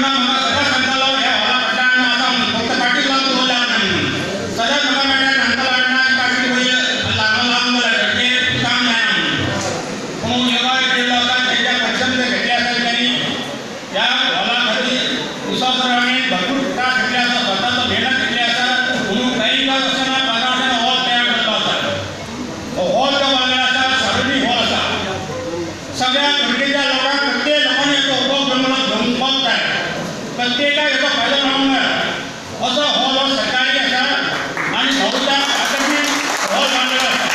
म्हाका सदांच सांगतालो ह्या हॉला फाटल्यान आसा म्हणून, फक्त पाटीक लागून दवरल्या म्हणून सदांच म्हाका मेळटा सांगतालो अण्णा पाटी पयलीं लागून लावन जाल्यार तें काम जायना म्हणून. पूण योगा केल्लो आसा तेंच्या परिश्रम जे घेतले आसा त्यांनी ह्या हॉला खातीर विश्वासरावांनी भरपूर त्रास घेतले आसा, स्वताचो मेहनत घेतली आसा म्हणून काही दिवस आसतना 15 वर्सांनी हॉल तयार जाल्लो आसा. हो हॉल जो बांदलेलो आसा सार्वजनीक हॉल आसा, सगळ्या खंडीच्या लोकांक प्रत्येक लोकांनी हेचो उपयोग घेवपाक जाय, प्रत्येकाक हेचो फायदो मेळूंक जाय असो हॉल हो सरकारी आसा आनी भाऊच्या खातीर हॉल बांदलेलो आसा.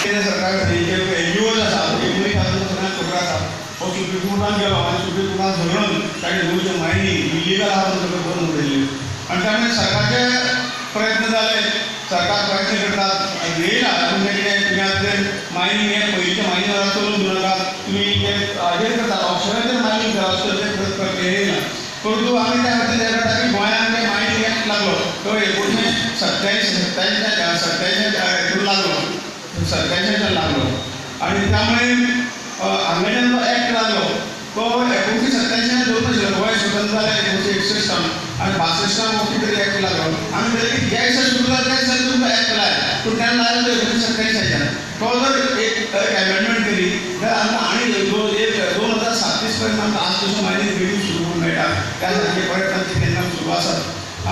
केंद्र सरकार एनजीओज आसा, एक सगळ्यांक खबर आसा, हो सुप्रीम कोर्टान गेलो आनी सुप्रीम कोर्टान झगडून ताणें गोंयचें मायनींग इलिगल आहा म्हणून सगळें बंद उडयल्लें. आनी त्यामुळे सरकारचे प्रयत्न जाले, सरकार प्रयत्न करतात येयला तुमचें कितें तुमी आतां मायनींग हें पयलींचें मायनींग जाल्यार चलोवन दिवं नाका, तुमी हें करतात ऑप्शनाचेर मायनींग करा अशें तरेचें येयला. परंतु आमी त्या खातीर हें करता की गोंयांत जें मायनींग एक्ट लागलो तो 1987 हेतून लागलो, 87 लागलो आनी त्यामुळे हांगाच्यान जो एक्ट लागलो तो 1987 धरून आशिल्लो. गोंय स्वतंत्र जालें 1961 आनी 62 कितें तरी एक्ट लागलो. आमी म्हणलें की ज्या दिसा सुरू जाता त्या दिसा तुमकां एक्ट लाय, पूण तेन्ना लायलो तो 1987 तो जर एक एमेंडमेंट केली जाल्यार आमकां आनी 2037 पर्यंत आमकां आज तशें मायनींग बेगीन सुरू करूंक मेळटा. त्या सारके प्रयत्न आमचे केन्ना सुरू आसात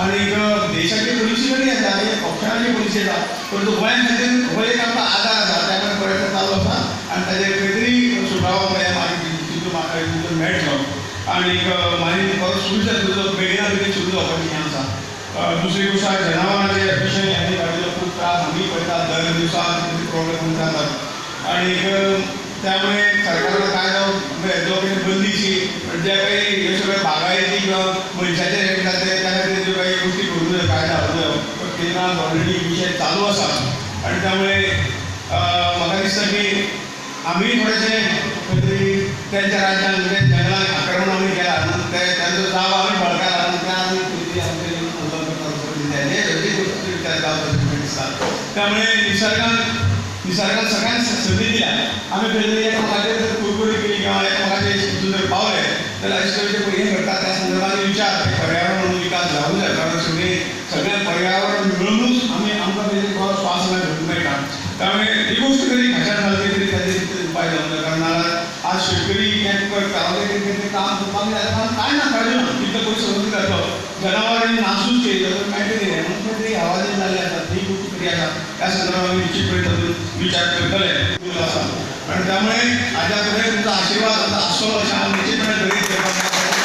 आनी देशाची पॉलिसी बरी आसा आनी पक्षाची पॉलिसी आसा, परंतु गोंया खातीर हो एक आमकां आदार आसा, त्यामुळे प्रयत्न चालू आसा आनी ताजेर खंय तरी सुटावो आमकां मागीर तितून मेळटलो आनी मागीर परत सुरू जातलो, बेगिना बेगीन सुरू जावपाची हें आसा. दुसरी गोश्ट आसा जनावरांचे अतिशय आनी गाडयेचो खूब त्रास आमी पळयतात, दर दिवसा प्रॉब्लेम जातात आनी त्यामुळे सरकारान कायदो जो कितें बंदीशी ज्या काही ह्यो सगळ्यो बागायती किंवा मनशाचे रेट जाता त्या खातीर ज्यो काही गोश्टी करूंक जाय कायदो हाडूंक जाय, तो केंद्रान ऑलरेडी विशय चालू आसा. आनी त्यामुळे म्हाका दिसता की आमी थोडेशे खंय तरी तेंच्या राज्यान म्हणजे जंगलान आक्रमण आमी केलां म्हणून ते तांचो जाब आमी बळकायला म्हणून ते आमी खंय तरी आमचेर हल्लो करतात हेजी गोश्टी विचार जावचो अशें दिसता. त्यामुळे निसर्गान सगळ्यांक संदी दिल्या, आमी खंय तरी एकामेकाचेर जर कुरकुरी केली किंवा एकामेकाचे हितून जर पावले जाल्यार अशे तरेचे हें घडटा. त्या संदर्भान विचार पर्यावरण म्हणून विकास जावूंक जाय, कारण सगळें पर्यावरण मेळुनूच आमी आमकां खंय तरी बरो श्वास घेवंक मेळटा. त्यामुळे ही गोश्ट तरी घाशान घालतली तरी ताजेर कितें उपाय जावंक जाय, कारण नाजाल्यार आज शेतकरी हें करता तें काम करपाक जाय, कारण कांय ना फायदो ना, तितलो पयसो खंय जातलो, जनावरांनी नासूच केली जाल्यार मेळटली न्ही म्हणून खंय तरी आवाजय जाल्ले आसा, ही गोश्ट तरी आसा. त्या संदर्भात आमी निश्चितपणे तातूंत विचार करतले आसा आनी त्यामुळे हाज्या फुडें तुमचो आशिर्वाद आमकां आसतलो अशें हांव निश्चितपणे धरीत.